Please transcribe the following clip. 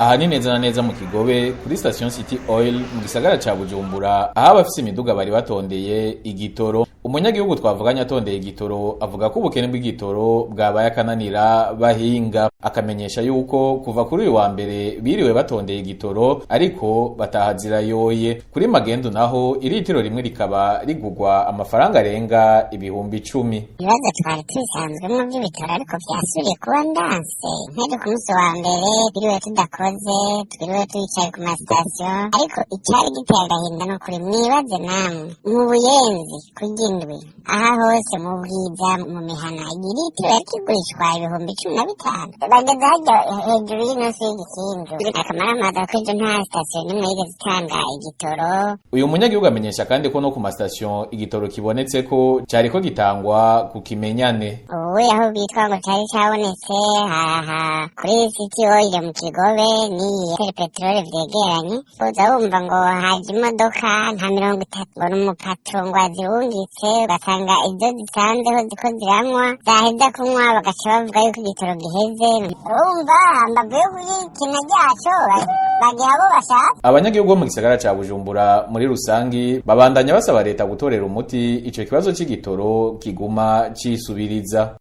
Aha ni neza na neza mu Kigobe kuri station City Oil mu gisagara ca Bujumbura, aho abafise imiduga bari batondeye igitoro. Umunyagihugu twavuganye atondeye igitoro avuga ko ubukene bw'igitoro bwabaye akananira bahinga, akamenyesha yuko kuva kuri uyu wa mbere biriwe batondeye igitoro ariko batahazirayoye. Kuri magendu naho iritiro rimwe rikaba rigugwa amafaranga arenga 10,000. Ibibazo twari tubisanzwemo by'ibitoro, ariko byasubiye kuba ndanse. Nk'ejo ku munsi wa mbere twiriwe tudakoze, twiriwe twicaye ku masitasiyo, ariko icyari giteye agahinda ni ukuri mwibaze namwe mu Buyenzi kurya indwi, aha hose mu Bwiza, mu mihana, iritiro yari kigurishwa 15,000. Bageze hajya hejuru y'inusu y'igikinju, akamaramaza ko ejo nta sitasiyo n'imwe yigeze itanga igitoro. Uyu munyagihugu amenyesha kandi ko no ku masitasiyo igitoro kibonetse ko cariko gitangwa ku kimenyane. Ubu aho bitwa ngo cari cabonetse haha kuri City Oil mu Kigobe n'iyi peteroli vyegeranye, uza wumva ngo haje imodoka nka 30, ngo n'umupatro ngo azirungitse, ugasanga izo zisanzeho ziko ziranywa, zaheza kunywa bagaca bavuga yuko igitoro giheze. Urumva hambavu yo kuyikina ryaco bagiha abo bashaka. Abanyagihugu bo mu gisagara ca Bujumbura muri rusangi babandanya basaba leta gutorera umuti ico kibazo c'igitoro kiguma cisubiriza.